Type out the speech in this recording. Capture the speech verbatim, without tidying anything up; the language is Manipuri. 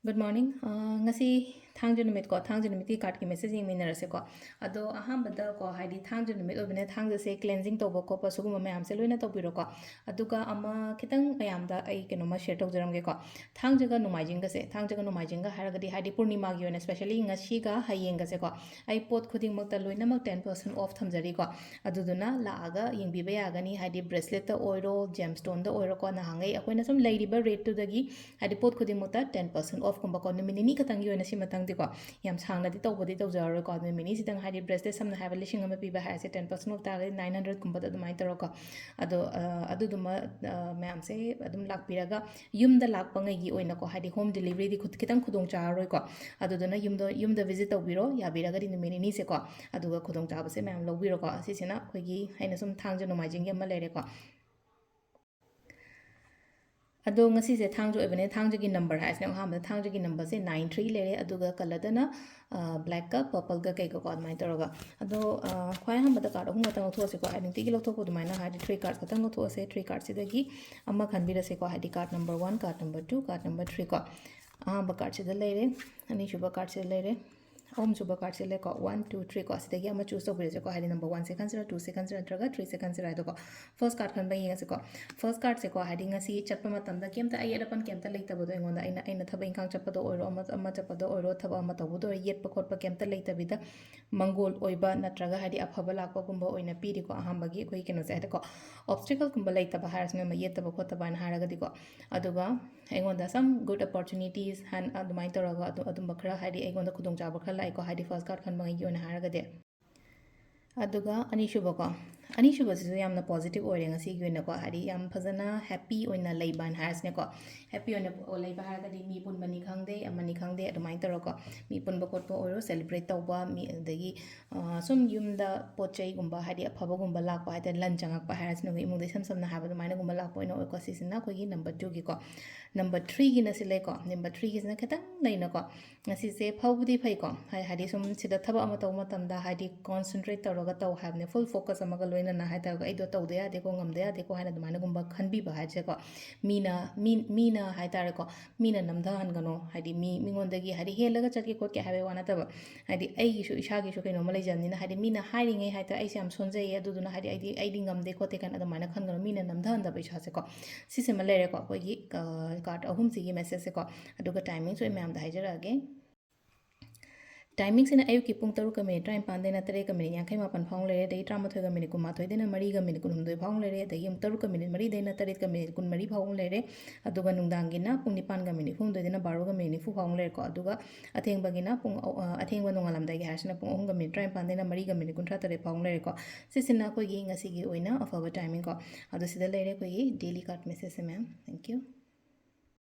Good morning. ꯑ, ꯉꯁꯤ ꯊꯥꯡꯖ ꯅꯨꯃꯤꯠꯀꯣ, ꯊꯥꯡꯖ ꯅꯨꯃꯤꯠꯀꯤ cardꯀꯤ message ꯌꯦꯡꯃꯤꯟꯅꯔꯁꯦꯀꯣ꯫ ꯑꯗꯣ ꯑꯍꯥꯟꯕꯗꯀꯣ, ꯍꯥꯏꯗꯤ ꯊꯥꯡꯖ ꯅꯨꯃꯤꯠ ꯑꯣꯏꯕꯅꯤꯅ ꯊꯥꯡꯖꯁꯦ cleansing ꯇꯧꯕ ꯈꯣꯠꯄ ꯁꯤꯒꯨꯝꯕ ꯃꯌꯥꯝꯁꯦ ꯂꯣꯏꯅ ꯇꯧꯕꯤꯔꯣꯀꯣ꯫ ꯑꯗꯨꯒ ꯑꯃ ꯈꯤꯇꯪ ꯃꯌꯥꯝꯗ ꯑꯩ ꯀꯩꯅꯣꯝꯃ share ꯇꯧꯖꯔꯝꯒꯦꯀꯣ꯫ ꯊꯥꯡꯖꯒ ꯅꯣꯡꯃꯥꯏꯖꯤꯡꯒꯁꯦ, ꯊꯥꯡꯖꯒ ꯅꯣꯡꯃꯥꯏꯖꯤꯡꯒ ꯍꯥꯏꯔꯒꯗꯤ, ꯍꯥꯏꯗꯤ ꯄꯨꯔꯅꯤꯃꯥꯒꯤ ꯑꯣꯏꯅ specially ꯉꯁꯤꯒ ꯍꯌꯦꯡꯒꯁꯦꯀꯣ, ꯑꯩ ꯄꯣꯠ ꯈꯨꯗꯤꯡꯃꯛꯇ ꯂꯣꯏꯅꯃꯛ ten percent off ꯊꯝꯖꯔꯤꯀꯣ꯫ ꯑꯗꯨꯗꯨꯅ ꯂꯥꯛꯑꯒ ꯌꯦꯡꯕꯤꯕ ꯌꯥꯒꯅꯤ, ꯍꯥꯏꯗꯤ braceletꯇ ꯑꯣꯏꯔꯣ, gemstoneꯗ ꯑꯣꯏꯔꯣꯀꯣ, ꯅꯍꯥꯟꯉꯩ ꯑꯩꯈꯣꯏꯅ ꯁꯨꯝ ꯂꯩꯔꯤꯕ rateꯇꯨꯗꯒꯤ ꯍꯥꯏꯗꯤ ꯄꯣꯠ ꯈꯨꯗꯤꯡꯃꯛꯇ ten percent offꯀꯨꯝꯕꯀꯣ, ꯅꯨꯃꯤꯠ ꯅꯤꯅꯤ ꯈꯛꯇꯪꯒꯤ ꯑꯣꯏꯅ ꯁꯤꯃꯇꯪꯗꯤꯀꯣ, ꯌꯥꯝ ꯁꯥꯡꯅꯗꯤ ꯇꯧꯕꯗꯤ ꯇꯧꯖꯔꯔꯣꯏꯀꯣ꯫ ꯅꯨꯃꯤꯠ ꯅꯤꯅꯤꯁꯤꯗꯪ ꯍꯥꯏꯗꯤ bracelet ꯁꯝꯅ ꯍꯥꯏꯔꯕ ꯂꯤꯁꯤꯡ ꯑꯃ ꯄꯤꯕ ꯍꯥꯏꯔꯁꯦ, ten percent off ꯇꯥꯔꯒꯗꯤ nine hundredꯀꯨꯝꯕꯗ ꯑꯗꯨꯃꯥꯏꯅ ꯇꯧꯔꯒꯀꯣ꯫ ꯑꯗꯣ, ꯑ, ꯑꯗꯨꯗꯨꯃ, ꯑ, ꯃꯌꯥꯝꯁꯦ ꯑꯗꯨꯝ ꯂꯥꯛꯄꯤꯔꯒ, ꯌꯨꯝꯗ ꯂꯥꯛꯄꯉꯩꯒꯤ ꯑꯣꯏꯅꯀꯣ, ꯍꯥꯏꯗꯤ home deliveryꯗꯤ ꯈꯨꯠ-, ꯈꯤꯇꯪ ꯈꯨꯗꯣꯡ ꯆꯥꯔꯔꯣꯏꯀꯣ꯫ ꯑꯗꯨꯗꯨꯅ ꯌꯨꯝꯗ, ꯌꯨꯝꯗ visit ꯇꯧꯕꯤꯔꯣ, ꯌꯥꯕꯤꯔꯒꯗꯤ ꯅꯨꯃꯤꯠ ꯅꯤꯅꯤꯁꯦꯀꯣ, ꯑꯗꯨꯒ ꯈꯨꯗꯣꯡꯆꯥꯕꯁꯦ ꯃꯌꯥꯝ ꯂꯧꯕꯤꯔꯣꯀꯣ꯫ ꯑꯁꯤꯁꯤꯅ ꯑꯩꯈꯣꯏꯒꯤ, ꯑꯩꯅ ꯁꯨꯝ ꯊꯥꯡꯖ ꯅꯣꯡꯃꯥꯏꯖꯤꯡꯒꯤ ꯑꯃ ꯂꯩꯔꯦꯀꯣ꯫ ꯑꯗꯣ ꯉꯁꯤꯁꯦ ꯊꯥꯡꯖ ꯑꯣꯏꯕꯅꯦ, ꯊꯥꯡꯖꯒꯤ number ꯍꯥꯏꯁꯤꯅꯦ, ꯑꯍꯥꯟꯕꯗ ꯊꯥꯡꯖꯒꯤ numberꯁꯦ nine three ꯂꯩꯔꯦ, ꯑꯗꯨꯒ colourꯗꯅ, ꯑ, blackꯀ purpleꯒ ꯀꯩꯒꯀꯣ ꯑꯗꯨꯃꯥꯏꯅ ꯇꯧꯔꯒ꯫ ꯑꯗꯣ, ꯑ, ꯈ꯭ꯋꯥꯏ ꯑꯍꯥꯟꯕꯗ card ꯑꯍꯨꯝ ꯈꯛꯇꯪ ꯂꯧꯊꯣꯛꯑꯁꯤꯀꯣ, ꯑꯩ ꯅꯨꯡꯇꯤꯒꯤ ꯂꯧꯊꯣꯛꯄ ꯑꯗꯨꯃꯥꯏꯅ ꯍꯥꯏꯗꯤ three card ꯈꯛꯇꯪ ꯂꯧꯊꯣꯛꯑꯁꯦ꯫ Three cardꯁꯤꯗꯒꯤ ꯑꯃ ꯈꯟꯕꯤꯔꯁꯦꯀꯣ, ꯍꯥꯏꯗꯤ card number one, card number two, card number three ꯀꯣ꯫ ꯑꯍꯥꯟꯕ cardꯁꯤꯗ ꯂꯩꯔꯦ, ꯑꯅꯤꯁꯨꯕ cardꯁꯤꯗ ꯂꯩꯔꯦ, ꯑꯍꯨꯝꯁꯨꯕ cardꯁꯦ ꯂꯩꯀꯣ, one, two, three ꯀꯣ, ꯁꯤꯗꯒꯤ ꯑꯃ choose ꯇꯧꯕꯤꯔꯁꯦꯀꯣ, ꯍꯥꯏꯗꯤ number oneꯁꯦ ꯈꯟꯁꯤꯔꯥ, twoꯁꯦ ꯈꯟꯁꯤꯔꯥ, ꯅꯠꯇ꯭ꯔꯒ threeꯁꯦ ꯈꯟꯁꯤꯔꯥ ꯍꯥꯏꯗꯣꯀꯣ꯫ First card ꯈꯟꯕ ꯌꯦꯡꯉꯁꯤꯀꯣ꯫ First cardꯁꯦꯀꯣ, ꯍꯥꯏꯗꯤ ꯉꯁꯤ ꯆꯠꯄ ꯃꯇꯝꯗ ꯀꯩꯝꯇ ꯑꯌꯦꯠ ꯑꯄꯟ ꯀꯩꯝꯇ ꯂꯩꯇꯕꯗꯣ ꯑꯩꯉꯣꯟꯗ, ꯑꯩꯅ, ꯑꯩꯅ ꯊꯕꯛ ꯏꯪꯈꯥꯡ ꯆꯠꯄꯗ ꯑꯣꯏꯔꯣ, ꯑꯃ, ꯑꯃ ꯆꯠꯄꯗ ꯑꯣꯏꯔꯣ, ꯊꯕꯛ ꯑꯃ ꯇꯧꯕꯗ ꯑꯣꯏꯔꯣ, ꯌꯦꯠꯄ ꯈꯣꯠꯄ ꯀꯩꯝꯇ ꯂꯩꯇꯕꯤꯗ ꯃꯪꯒꯣꯜ ꯑꯣꯏꯕ ꯅꯠꯇ꯭ꯔꯒ ꯍꯥꯏꯗꯤ ꯑꯐꯕ ꯂꯥꯛꯄꯒꯨꯝꯕ ꯑꯣꯏꯅ ꯄꯤꯔꯤꯀꯣ꯫ ꯑꯍꯥꯟꯕꯒꯤ ꯑꯩꯈꯣꯏ ꯀꯩꯅꯣꯁꯦ ꯍꯥꯏꯗꯤꯀꯣ, obstacleꯒꯨꯝꯕ ꯂꯩꯇꯕ ꯍꯥꯏꯔꯁꯤꯅꯦ, ꯑꯃ ꯌꯦꯠꯇꯕ ꯈꯣꯠꯇꯕ ꯍꯥꯏꯅ ꯍꯥꯏꯔꯒꯗꯤꯀꯣ꯫ ꯑꯗꯨꯒ ꯑꯩꯉꯣꯟꯗ some good opportunities ꯍꯥꯏꯅ ꯑꯗꯨꯃꯥꯏꯅ ꯇꯧꯔꯒ ꯑꯗꯨ, ꯑꯗꯨꯝꯕ ꯈꯔ ꯍꯥꯏꯗꯤ ꯑꯩꯉꯣꯟꯗ ꯈꯨꯗꯣꯡꯆꯥꯕ ꯈꯔ ꯂꯥꯛꯏꯀꯣ, ꯍꯥꯏꯗꯤ first card ꯈꯟꯕꯉꯩꯒꯤ ꯑꯣꯏꯅ ꯍꯥꯏꯔꯒꯗꯤ꯫ ꯑꯗꯨꯒ ꯑꯅꯤꯁꯨꯕꯀꯣ, ꯑꯅꯤꯁꯨꯕꯁꯤꯁꯨ ꯌꯥꯝꯅ positive ꯑꯣꯏꯔꯦ ꯉꯁꯤꯒꯤ ꯑꯣꯏꯅꯀꯣ, ꯍꯥꯏꯗꯤ ꯌꯥꯝ ꯐꯖꯅ happy ꯑꯣꯏꯅ ꯂꯩꯕ ꯍꯥꯏꯅ ꯍꯥꯏꯔꯁꯤꯅꯦꯀꯣ꯫ Happy ꯑꯣꯏꯅ ꯂꯩꯕ ꯍꯥꯏꯔꯒꯗꯤ ꯃꯤ ꯄꯨꯟꯕꯅꯤ ꯈꯪꯗꯦ, ꯑꯃꯅꯤ ꯈꯪꯗꯦ, ꯑꯗꯨꯃꯥꯏꯅ ꯇꯧꯔꯒꯀꯣ, ꯃꯤ ꯄꯨꯟꯕ ꯈꯣꯠꯄ ꯑꯣꯏꯔꯣ, celebrate ꯇꯧꯕ, ꯃꯤ, ꯑꯗꯒꯤ, ꯑ, ꯁꯨꯝ ꯌꯨꯝꯗ ꯄꯣꯠ ꯆꯩꯒꯨꯝꯕ, ꯍꯥꯏꯗꯤ ꯑꯐꯕꯒꯨꯝꯕ ꯂꯥꯛꯄ ꯍꯥꯏꯇꯥꯔꯦ, ꯂꯟ ꯆꯪꯉꯛꯄ ꯍꯥꯏꯔꯁꯤꯅꯦ, ꯑꯩꯈꯣꯏ ꯏꯃꯨꯡꯗ ꯏꯁꯝ ꯁꯝꯅ ꯍꯥꯏꯕ ꯑꯗꯨꯃꯥꯏꯅꯒꯨꯝꯕ ꯂꯥꯛꯄ ꯑꯣꯏꯅ ꯑꯣꯏꯀꯣ꯫ ꯁꯤꯁꯤꯅ ꯑꯩꯈꯣꯏꯒꯤ number twoꯒꯤꯀꯣ꯫ Number threeꯒꯤꯅ ꯁꯤ ꯂꯩꯀꯣ, number threeꯒꯤꯁꯤꯅ ꯈꯤꯇꯪ ꯂꯩꯅꯀꯣ, ꯉꯁꯤꯁꯦ ꯐꯕꯨꯗꯤ ꯐꯩꯀꯣ, ꯍꯥꯏ-, ꯍꯥꯏꯗꯤ ꯁꯨꯝ ꯁꯤꯗ ꯊꯕꯛ ꯑꯃ ꯇꯧꯕ ꯃꯇꯝꯗ ꯍꯥꯏꯗꯤ concentrate ꯇꯧꯔꯒ ꯇꯧ ꯍꯥꯏꯕꯅꯦ, full focus ꯑꯃꯒ ꯂꯣꯏꯅ ꯅꯪꯅ ꯍꯥꯏꯇꯥꯔꯦꯀꯣ, "ꯑꯩꯗꯣ ꯇꯧꯗ ꯌꯥꯗꯦꯀꯣ, ꯉꯝꯗ ꯌꯥꯗꯦꯀꯣ" ꯍꯥꯏꯅ ꯑꯗꯨꯃꯥꯏꯅꯒꯨꯝꯕ ꯈꯟꯕꯤꯕ ꯍꯥꯏꯁꯦꯀꯣ, ꯃꯤꯅ, ꯃꯤ, ꯃꯤꯅ ꯍꯥꯏꯇꯥꯔꯦꯀꯣ, ꯃꯤꯅ ꯅꯝꯊꯍꯟꯒꯅꯣ꯫ ꯍꯥꯏꯗꯤ ꯃꯤ, ꯃꯤꯉꯣꯟꯗꯒꯤ ꯍꯥꯏꯗꯤ ꯍꯦꯜꯂꯒ ꯆꯠꯀꯦ ꯈꯣꯠꯀꯦ ꯍꯥꯏꯕꯒꯤ ꯋꯥ ꯅꯠꯇꯕ, ꯍꯥꯏꯗꯤ ꯑꯩꯒꯤꯁꯨ ꯏꯁꯥꯒꯤꯁꯨ ꯀꯩꯅꯣꯝꯃ ꯂꯩꯖꯕꯅꯤꯅ, ꯍꯥꯏꯗꯤ ꯃꯤꯅ ꯍꯥꯏꯔꯤꯉꯩ ꯍꯥꯏꯇꯥꯔꯦ, "ꯑꯩꯁꯦ ꯌꯥꯝ ꯁꯣꯟꯖꯩꯌꯦ, ꯑꯗꯨꯗꯨꯅ ꯍꯥꯏꯗꯤ ꯑꯩꯗꯤ, ꯑꯩꯗꯤ ꯉꯝꯗꯦ ꯈꯣꯠꯇꯦ" ꯀꯥꯏꯅ ꯑꯗꯨꯃꯥꯏꯅ ꯈꯟꯒꯅꯣ, ꯃꯤꯅ ꯅꯝꯊꯍꯟꯗꯕ ꯏꯁꯥꯁꯦꯀꯣ꯫ ꯁꯤꯁꯤꯃ ꯂꯩꯔꯦꯀꯣ, ꯑꯩꯈꯣꯏꯒꯤ ꯀꯥꯔꯠ ꯑꯍꯨꯝꯁꯤꯒꯤ ꯃꯦꯁꯦꯖꯁꯦꯀꯣ꯫ ꯑꯗꯨꯒ ꯇꯥꯏꯃꯤꯡꯁꯨ ꯑꯩ ꯃꯌꯥꯝꯗ ꯍꯥꯏꯖꯔꯛꯑꯒꯦ꯫ ꯇꯥꯏꯃꯤꯡꯁꯤꯅ ꯑꯌꯨꯛꯀꯤ ꯄꯨꯡ ꯇꯔꯨꯛꯀ ꯃꯤꯅꯤꯠ ꯇꯔꯥꯅꯤꯄꯥꯟꯗꯩꯅ ꯇꯔꯦꯠꯀ ꯃꯤꯅꯤꯠ ꯌꯥꯡꯈꯩ ꯃꯥꯄꯟ ꯐꯥꯎ ꯂꯩꯔꯦ, ꯑꯗꯒꯤ ꯇꯔꯥꯃꯥꯊꯣꯏꯒ ꯃꯤꯅꯤꯠ ꯀꯨꯟꯃꯥꯊꯣꯏꯗꯩꯅ ꯃꯔꯤꯒ ꯃꯤꯅꯤꯠ ꯀꯨꯟꯍꯨꯝꯗꯣꯏ ꯐꯥꯎ ꯂꯩꯔꯦ, ꯑꯗꯒꯤ ꯑꯃꯨꯛ ꯇꯔꯨꯛꯀ ꯃꯤꯅꯤꯠ ꯃꯔꯤꯗꯩꯅ ꯇꯔꯦꯠꯀ ꯃꯤꯅꯤꯠ ꯀꯨꯟꯃꯔꯤ ꯐꯥꯎ ꯂꯩꯔꯦ꯫ ꯑꯗꯨꯒ ꯅꯨꯡꯗꯥꯡꯒꯤꯅ ꯄꯨꯡ ꯅꯤꯄꯥꯟꯒ ꯃꯤꯅꯤꯠ ꯅꯤꯐꯨꯍꯨꯝꯗꯣꯏꯗꯩꯅ ꯕꯥꯔꯣꯒ ꯃꯤꯅꯤꯠ ꯅꯤꯐꯨ ꯐꯥꯎ ꯂꯩꯔꯦꯀꯣ꯫ ꯑꯗꯨꯒ ꯑꯊꯦꯡꯕꯒꯤꯅ ꯄꯨꯡ ꯑ-, ꯑ, ꯑꯊꯦꯡꯕ ꯅꯣꯡꯉꯥꯜꯂꯝꯗꯥꯏꯒꯤ ꯍꯥꯏꯔꯁꯤꯅ ꯄꯨꯡ ꯑꯍꯨꯝꯒ ꯃꯤꯅꯤꯠ ꯇꯔꯥꯅꯤꯄꯥꯟꯗꯩꯅ ꯃꯔꯤꯒ ꯃꯤꯅꯤꯠ ꯀꯨꯟꯊ꯭ꯔꯥ ꯇꯔꯦꯠ ꯐꯥꯎ ꯂꯩꯔꯦꯀꯣ꯫ ꯁꯤꯁꯤꯅ ꯑꯩꯈꯣꯏꯒꯤ ꯉꯁꯤꯒꯤ ꯑꯣꯏꯅ ꯑꯐꯕ ꯇꯥꯏꯃꯤꯡ ꯀꯣ꯫ ꯑꯗꯣ ꯁꯤꯗ ꯂꯩꯔꯦ ꯑꯩꯈꯣꯏꯒꯤ daily card message ꯁꯦ, ꯃꯌꯥꯝ꯫ Thank you꯫